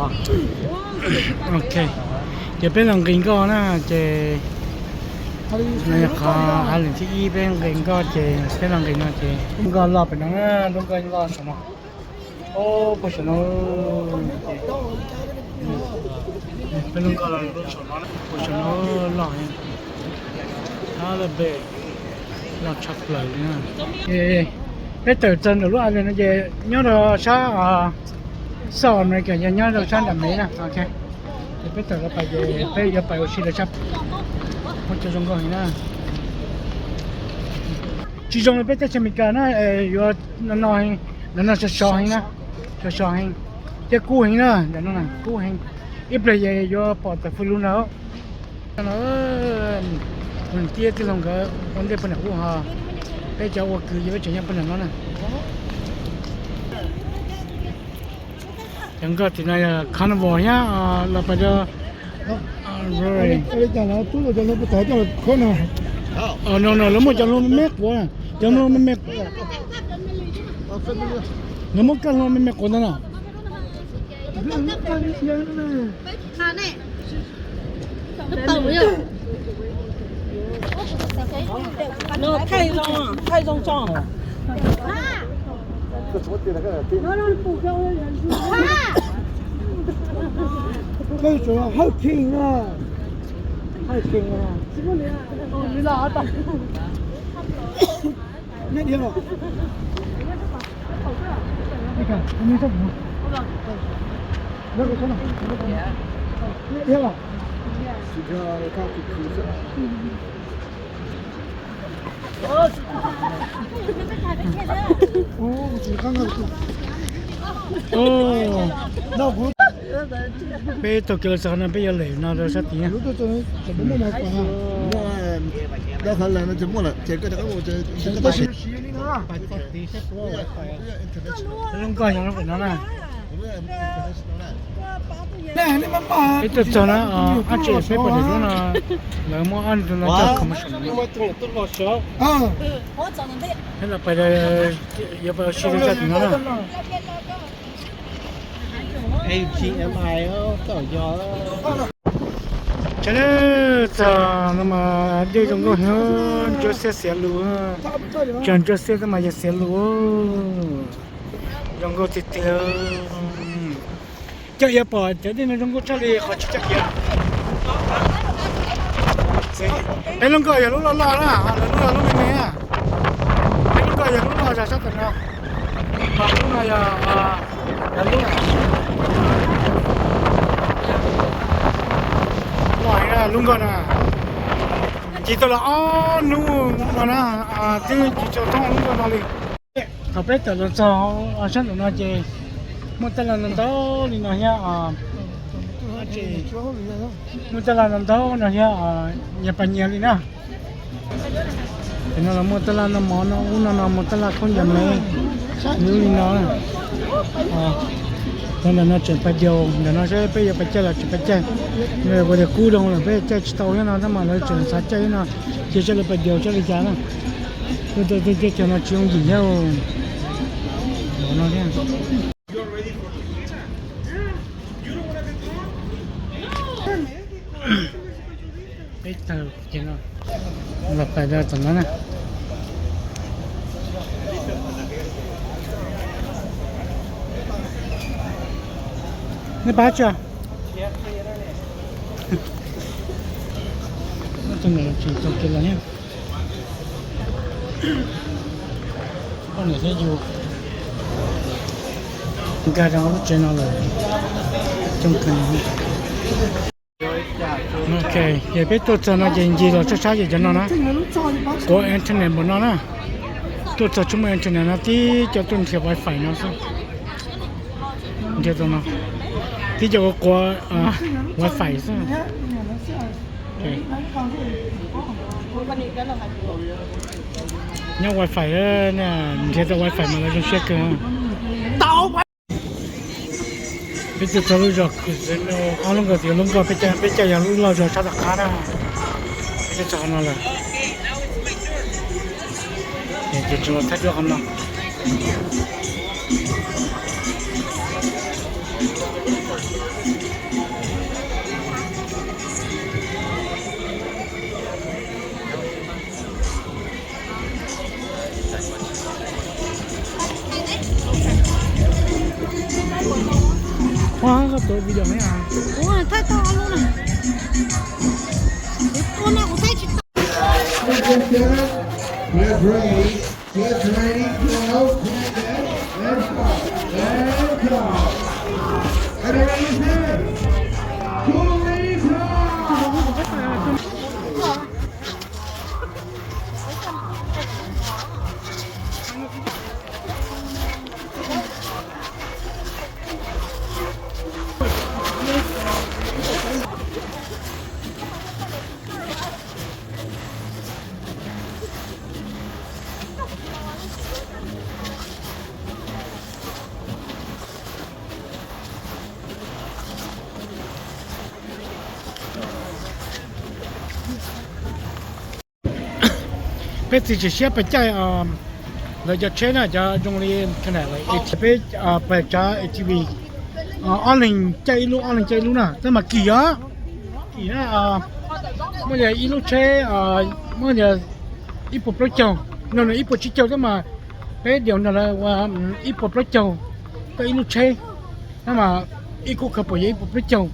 Ok, ces peb los nqis nkoj na, ces no yog qhov hab lees thib ib peb nqis nkoj, ces peb los nqis no ces nkoj loj pem no, lub nkoj loj saum no. Puag saum no, peb lub nkoj loj saum no, puag saum no loj, loj tshaj plaws li. Peb tawm txog ntawm lub island no ces nyob rau sab South America, yog nyob rau sab nram mev na. Ces peb tawm los pais ces peb yuav pais ua si lawv sab, muaj cov zoo nkauj heev na. Tsis zoo li peb teb chaws Amelikas na, yuav no no, no no sov sov heev na, sov sov heev, thiab kub heev na, ntawm no kub heev, ib pliag yuav pom tam fwj lug ntag. Tiab tij laug nkawd ua ntej puag nram ub ho, peb cov ua kwv ces peb tseem nyob puag nram no na. Cov nkoj tim no yog carnival thiab los pais rau no no lawv muaj cov hlua me me quav, cov hlua me me, lawv muab kaj hlua me me quav ntawd na. Koj yuav tsum hawj kheej na. Hawj kheej na. Neb dhia los. Neb dhia los. Peb taug kev los txog no peb yuav lem no rau sab tid. Lub nkoj yog lub no na. Peb tuaj txog na, ab tsi peb pom daim duab no, lawv muab ob tug no coj commercial no. Peb los pais, yuav pais ua si rau sab tim no na. Tsav lawm, txog no mas dej zoo nkauj heev, ntsuab xiab xiav lus, tsav ntsuab xiab tab mas yog xiav lus, zoo nkauj tiag tiag. Coj iav pom cov dej no zoo nkauj tshaj li qhov tsis coj iav. Peb lub nkoj yog lub loj loj na, ho lawv lub yog lub me me na. Peb lub nkoj yog lub loj zog sab tom no, ho lub no yog lub loj heev na, lub nkoj no. Ci tau los ob hnub no na, twb ci tau thoob lub nkoj no li. Thaum peb tawm los txog sab nraum no ces muaj taj laj ntau ntau li no thiab, muaj taj laj ntau ntau no thiab, nyias pas nyias li na. Tam no los muaj taj laj noj mov no, ub no no muaj taj laj khaub ncaws me, lub li no. Tau ntawm no tseem padiaus, ntawm no saib peb yuav pais caij los tsis pais caij. Ua tias kub zoo lawm peb caij tsis tau thiab no tab mas lawv tseem xav caij thiab no, cia saib lawv padiaus saib li cas na. Tuaj tuaj caij cov no tsis yooj yim thiab. Peb tawg ces no los pais rau tom no na. Nej pab tsi? Tau kev los thiab. Poj niam thiab yus nkag rau lub tsev no lawm. Coob kawg. Ok, ces peb tuaj txog no ces ncig los sab sab ces cov no na, quav internet npaum no na. Tuaj txog tsis muaj internet no tib co tuaj nrhiav wifi no xwb. Nrhiav tau no, tib co quav wifi xwb. Nyob wifi, nrhiav tau wifi mas lawv zoo siab kawg. Peb tuaj txog lub zos Kuzeno, ob lub nkoj tias lub nkoj peb caij, peb caij yog lub loj zog sab tom qab na. Peb tuaj txog qhov no lawm, ces tsis los thaij duab qhov no. Ua tau video ne. Ua thaij tau lub na. Ua no kuv thaij tsis tau. Get ready. Get ready. Go, go, go. And go. And go. And everybody say, "Cool ladies rock." Peb txiav txim siab pais caij lawv cov tsheb na, cov zoo li peb pais tsav A T V, ob leeg caij ib lub, ob leeg caij ib lub na, tab mas kim os. Kim na, muaj li ib lub tsheb, muaj li ib puas plaub caug, no nws ib puas tsib caug, tab mas peb diaus nrog lawv ua ib puas plaub caug, koj ib lub tsheb, tab mas ib khub khaws puas yog ib puas plaub caug.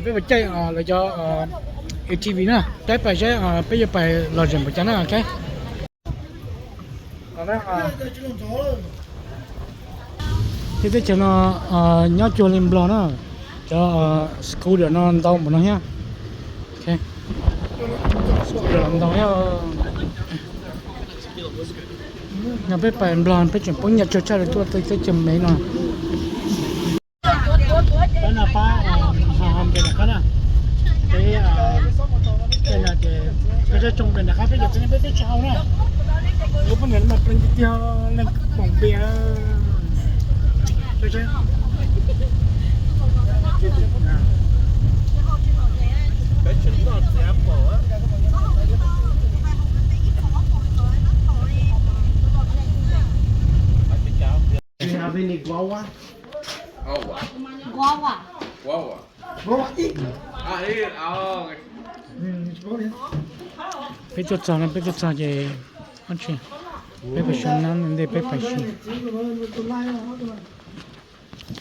Peb pais caij lawv cov A T V na, peb pais saib peb yuav pais lom zem npaum cas na. Tej teb chaws no nyob cuag li Nplog na, cov scooter no ntau npaum no thiab. Ntau thiab. No peb pais Nplog peb tseem poob nyiaj tsawg tshaj li tuaj teb chaws Mev no. Pab no pab ho npe nram qab na. Peb, no ces peb tsoo npe nram qab peb cov txiv neej peb twb tsis hau na. Ua poj niam mas plees tiag tiag, leej poom npe. Do you have any guava? Guava. Guava. Guava eat. Peb tuaj txog no, peb tuaj txog ces peb pais sab nab ntej peb pais si.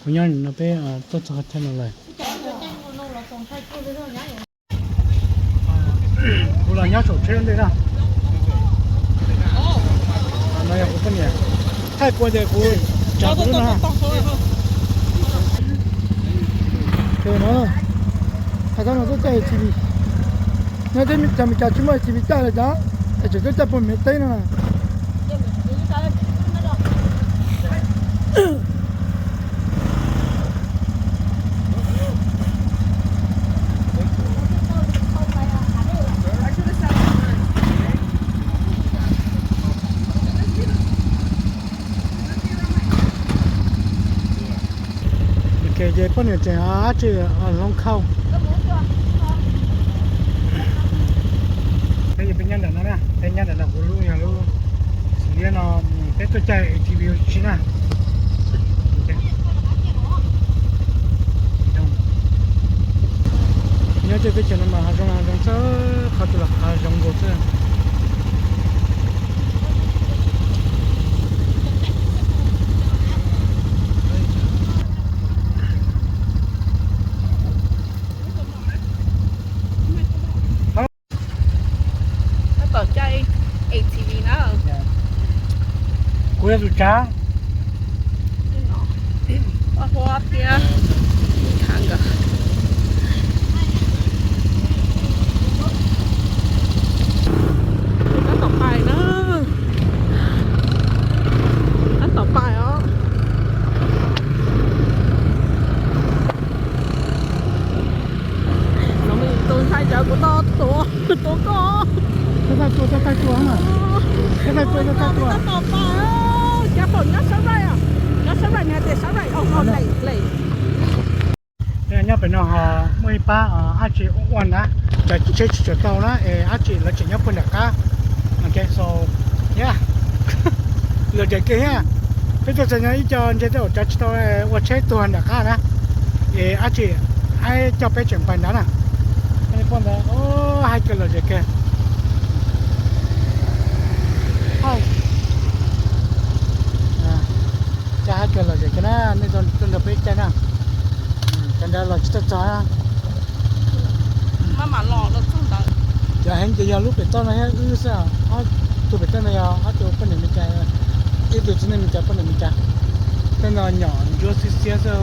Kuv nyob no peb tuaj txog qhov chaw no lawm. Kuv los nyob saum tsheb ntej na. No yog kuv poj niam. Thaij kuv ces kuv tsav kuv lub no. Ces no, hais tau no tuaj caij A T V. Nyob teb chaws Amelikas tsis muaj A T V caij lawm cas, es tseem tuaj caij puag Mev teb no. Ok, ces poj niam tseem dab tsi, hloov khau. Peb nyob ntawm no na, peb nyob ntawm no kuv lub yog lub xim liab no, peb tuaj caij A T V ua si na. Nyob tej teb chaws no mas hav zoov hav zoov xwb, qhov twg los hav zoov nkaus xwb. Tab tom caij A T V na. Kuv yog tus tsav. Huab thiab ib khab nkawd. Tab tom pais na. Tab tom pais os. Tus ntxhais tsav kuv tau tuav, tuav koj. Tab tom pais, tab tom pais. Careful, nyob sab right, nyob sab right, nws hais tias sab right, oh, oh, left, left. Nyob pem no ho muaj ib pab dab tsi ua na, cov tsheb tsis tshua tau na, es dab tsi lawv tseem nyob puag nram qab. Ok, so, yeah. Lom zem kiag thiab. Peb tuaj txog no ib co ntseg tej zaum tsav tsis tau, ua tsheb tuag nram qab na, es dab tsi aib coj peb tseem pais nrad na. Poj ntawd, hais kiag lom zem kiag. Coj hais kiag lom zem kiag na, nej tuaj nrog peb caij na. Cov ntawd los tsis tau txog. Cov heev ces yog lub pem toj no thiab wb xwb. Ob tug pem toj no yog ob tug poj niam Meskas, ib tug txiv neej Meskas poj niam Meskas. Tej no nyom ntsuab xiab xiab xwb.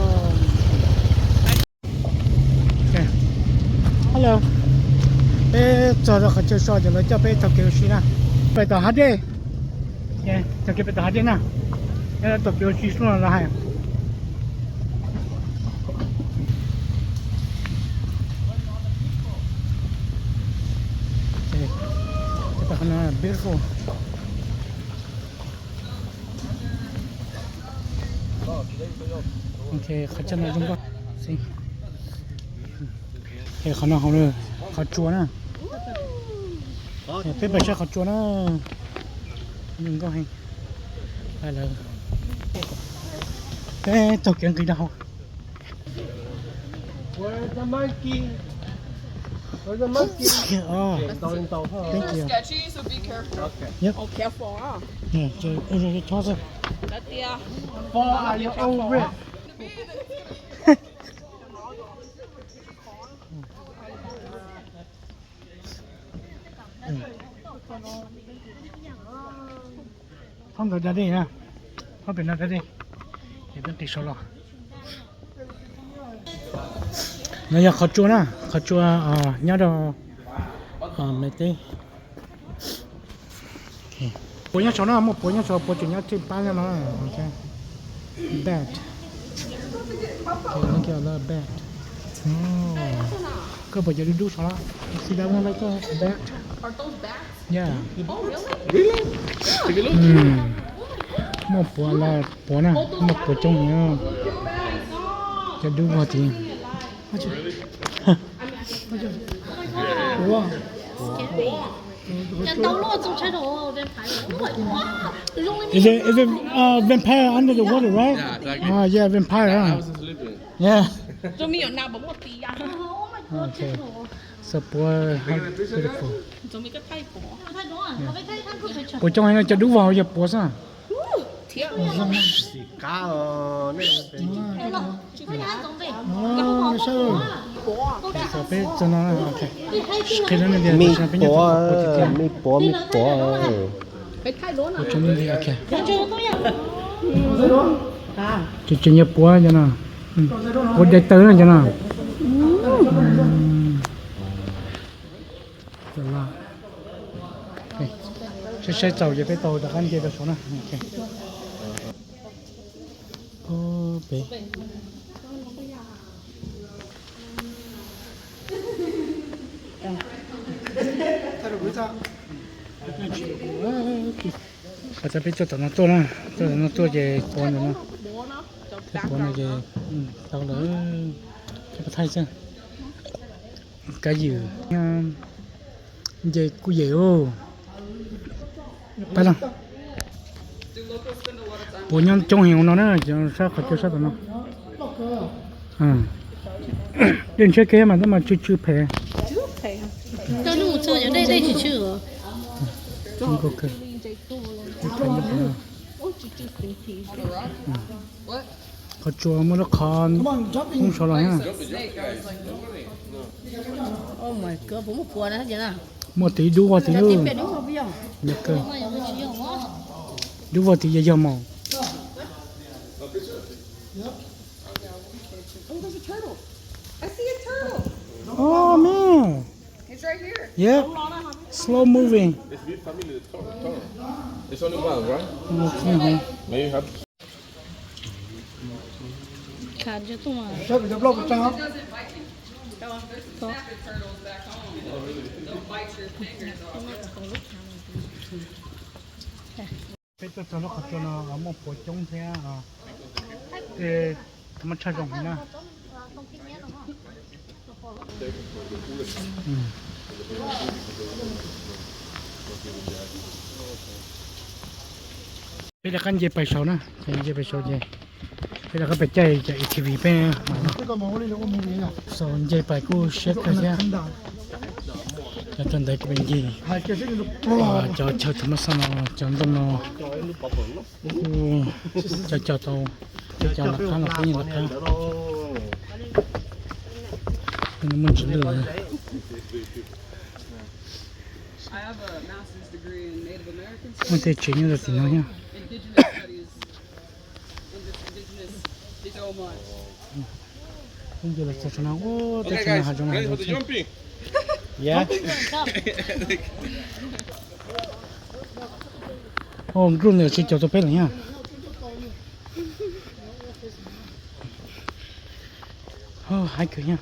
Hello, peb txog rau qhov chaw so ces lawv coj peb taug kev ua si na. Peb tom hav dej, taug kev peb tom hav dej na. Taug kev ua si xwb los hais. Beautiful. Ok, qhov chaw no zoo nkauj. Qhov no hauv qhov tsua na. Peb pais saib qhov tsua na. Zoo nkauj heev. Peb taug kev nqis rau hauv. Where's the monkey? Where's the monkey? Oh, thank you. Yep. Oh, careful, huh? Yeah, so, oh, so, so, toss it. Fall at your own risk. Thob ntawd da dej na, thob pem no da dej, ces peb nqis saud los. No yog qhov tsua na, qhov tsua nyob rau Mes teb. Puav nyob saud na, muaj puav nyob saud, puav tseem nyob tsheej pab no. Bat. Bat. Koj pom cov dub dub saud los? See that one right there? Bat. Yeah. Muaj puav, puav na, muaj puav coob heev. Cov dub vog tid. Is it, is it uh, vampire under the water, right? Yeah, exactly. Ah, yeah, vampire, huh? Yeah. Okay. So puav, how beautiful. Puav coob heev, cov dub vog yog puav xwb. Me puav, me puav, me puav. Ces tseem yog puav cov no, puav dai taw na cov no. Saib saib txaus ces peb tau rov qab nce rau saud na. Peb Qhov txog peb tuaj tom no tuaj na, tuaj tom no tuaj ces puav ntawm no, puav no ces tau lawm, peb pab thaij xwb. Kab ywm, nce kuj yem ub. Pab no, puav nyob coob heev no na, sab qhov chaw sab tom no. Dej ntshiab kiag mas tab mas tsw tsw phem. Qhov tsua muaj lub qhov poob saud los na. Muaj tid dub vog tid lawm. Dub vog tid yog yog mas. Oh man. Yep. Slow moving. Peb tuaj txog lub qhov tsua no muaj puav coob thiab, muaj tshaj zoo heev na. Peb rov qab nce pais saud na, nce pais saud ces peb rov qab pais caij cov A T V peb mam los. Saud nce pais kuj siab kawg thiab. Cov tag ntawd peb ncig cov chaw tham ma xaj no, cov ntoo no, cov cov tau, cov cov lawv qab los peb yeej lawv qab. Muaj ntsis lwj. Muaj tej tsev nyob rau tim no thiab. Peb nce los txog saum no, ua tej tsev no hav zoov hav zoov xwb. Ua group ntawd tsis caum tau peb lawm thiab. Haib kawg thiab.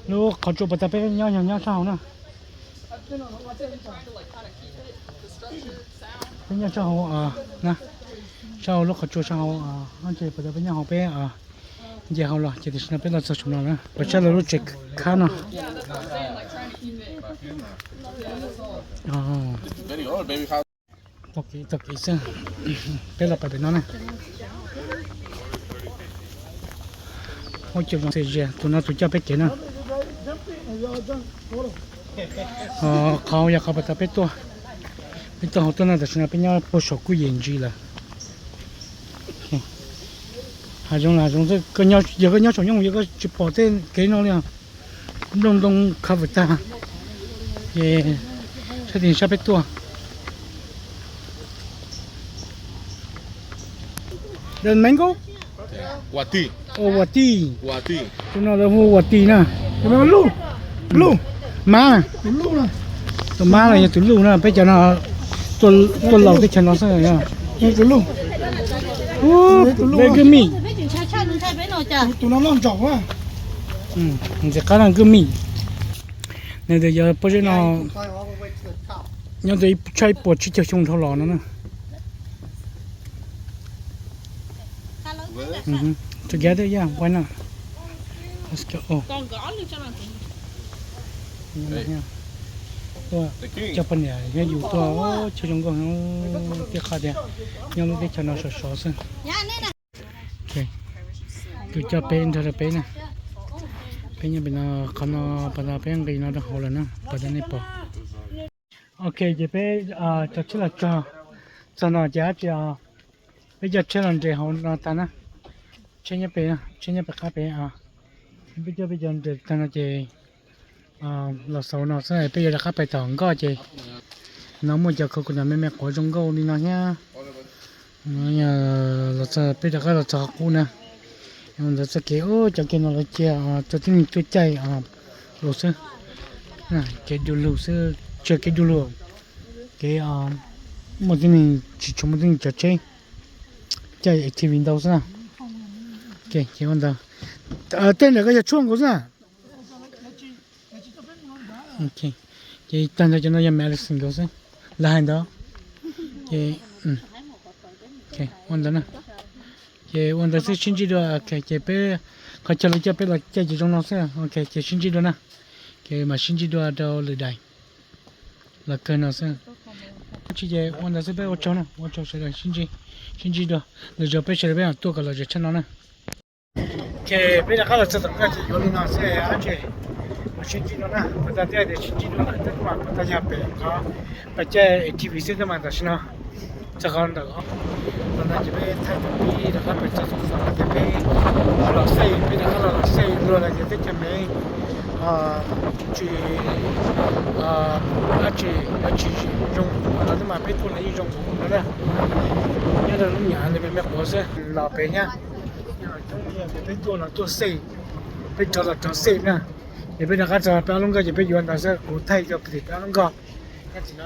Lub qhov tsua puas tas peb nyob yog nyob sab hauv na. Peb nyob sab hauv na, sab hauv lub qhov tsua sab hauv, ces puas tas peb nyob hauv peb nce hauv los ces tam sim no peb los txog saum no na, pom sab lawv lub tsev khab no. Tau kev xwb, peb los pais pem no na. Ua cov zoo xwb, tus no tus coj peb kev na. Qhov yog qhov puas tas peb tuaj, peb tuaj hauv tuaj no tam sim no peb nyob puag saum kuj yem ntsis lawm. Hav zoov los hav zoov xwb, yog koj nyob saum nyooj yog koj tsis pom tej kev no li os. Nplooj ntoo cover tag, ces sab tim sab peb tuaj. The mango? Huas tij. Huas tij. Tus no lawv hu huas tij na. Mab, tus mab no yog tus luj na, peb cov no tuaj laus teb chaws no xwb. Very good meat. Ntxim qab na, good meat. Nws tias yog pob zeb no nyob tau ib tshaj ib puas tsib caug xyoo dhau los no na. Together, yeah, why not? Let's go. Tuaj coj poj niam thiab yus tuaj, chaw zoo nkauj heev, tiaj qha tias nyob lub teb chaws no sov sov xwb. Tus coj peb nrog rau peb na. Peb nyob pem no, qhov no pas tas peb nqis no rau hauv lawm na, pas tas nej pom. Ok, ces peb cov tsheb los txog, txog no ces dab tsi, peb coj tsheb los nres hauv no tag na. Tsheb nyob pem, tsheb nyob pem qab pem. Peb coj peb cov nres tag no ces los xaus no xwb, peb yuav rov qab pais tom nkoj ces no muaj cov khau kuv nam me me quav zoo nkauj li no thiab. Los txog peb rov qab los txog qhov qub na. Ntawd txoj kev, cov kev no lawv cia rau tib neeg tuaj caij los xwb. Kev du lug xwb, tsis yog kev du lug, kev muaj tib neeg, tsis tshua muaj tib neeg cov tsheb, caij A T V ntau xwb na. Ces ua ntawd, tej ntawd ko yog tshuaj nkaus xwb na. Ces tag ntawd cov no yog medicine nkaus xwb, lawv hais ntawd. Ces ua ntawd na. Ces ua ntawd xwb, sib ntsib dua. Ces peb, qhov chaw lawv coj peb los caij ces zoo no xwb. Ok, ces sib ntsib dua na. Ces mam sib ntsib dua rau lwm daim. Los kawg no xwb. Tsis ces ua ntawd xwb, peb ua tsaug na, ua tsaug sawv daws, sib ntsib dua. Lwm zaus peb sawv daws peb mam tuaj kom lom zem tshaj no na. Ces peb rov qab los txog tom nkoj ces yuav li no xwb dab tsi, mam sib ntsib dua na. Puas tas thiaj tias sib ntsib dua lawm, tej kuj mas puas tas yog pem qhov pais caij A T V xwb tej mas tam sim no txog qhov ntawm qhov no ces peb thaij tau pib rov qab pais txog txog ces peb los xej, peb rov qab los los xej luag lawm ces teb chaws me tsis, dab tsi, dab tsi zoo los tej mas peb tuaj los yeej zoo no na. Nyob rau lub nyam li me me quav xwb los pem thiab. Peb tuaj los tuaj xej, peb rov los rov xej na. Ces peb rov qab txog peb ob lub nkoj ces peb yuav ntawd xwb, kuv thaij rau pem peb ob lub nkoj nyob tim no,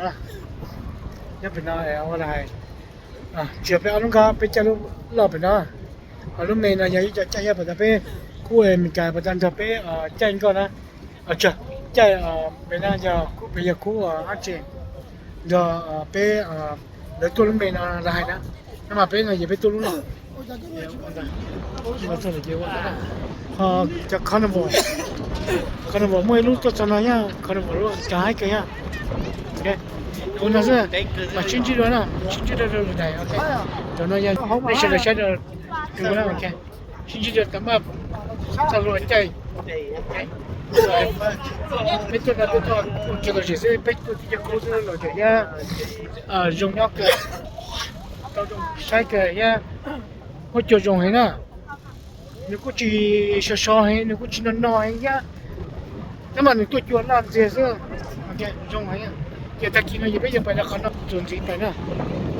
nyob pem no ua li hais. Tsis yog peb ob lub nkoj, peb caij lub loj pem no. Ho lub me no yog ib co caij, yog pas tas peb khub Amelikas pas tas nrog peb caij nkoj na. Tsis, caij pem no yog khub, pem yog khub dab tsi, nrog peb, lawv tuaj lub me no los hais na. Nyob mas peb no ces peb tuaj lub loj. Ho cov carnival, carnival muaj ib lub tuaj txog no thiab, carnival lub cov haib kawg thiab. Ua no xwb, mam sib ntsib dua na, sib ntsib dua rau lwm daim. Cov no yog nej sawv daws saib dua na, ok. Sib ntsib dua tag maj txog luag caij. Peb tuaj no peb tuaj ua tsaug lom zem xwb, peb tuaj tib co khub xwb, lom zem thiab zoo nyob kawg, tau zoo saib kawg thiab, huab cua zoo heev na. Nws kuj tsis sov sov heev, nws kuj tsis no no heev thiab, Tab mas nws tuaj cua laj ntxiag xwb. Ces zoo, ces tag kis no yog peb yuav pais rau qhov no txuas ntxiv pais na,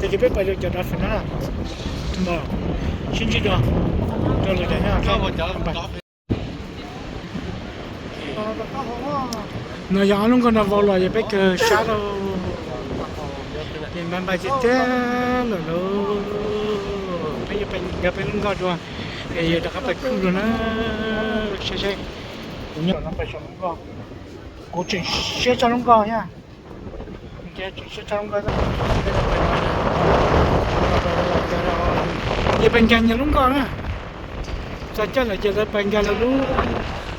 ces yog peb pais rau cov dab fem no na. Sib ntsib dua rau lwm daim no. No yog ob lub nkoj no vau los yog peb kawg sab rau, ces npaj npaj tiag tiag lawm lauj. Peb yuav pais nkag peb lub nkoj dua, es yog rov qab pais khwb dua na. Saib saib, kuv nyob no pais saum lub nkoj, kuv tseem siab tshaj lub nkoj thiab. Tseem siab tshaj lub nkoj. Yog pais nkag nyias lub nkoj na. Txog caij lawm ces lawv pais nkag lawv lub,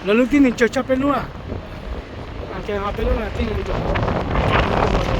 lawv lub tib neeg tsawg tshaj peb lub. Ces ho peb lub no tib neeg tsawg.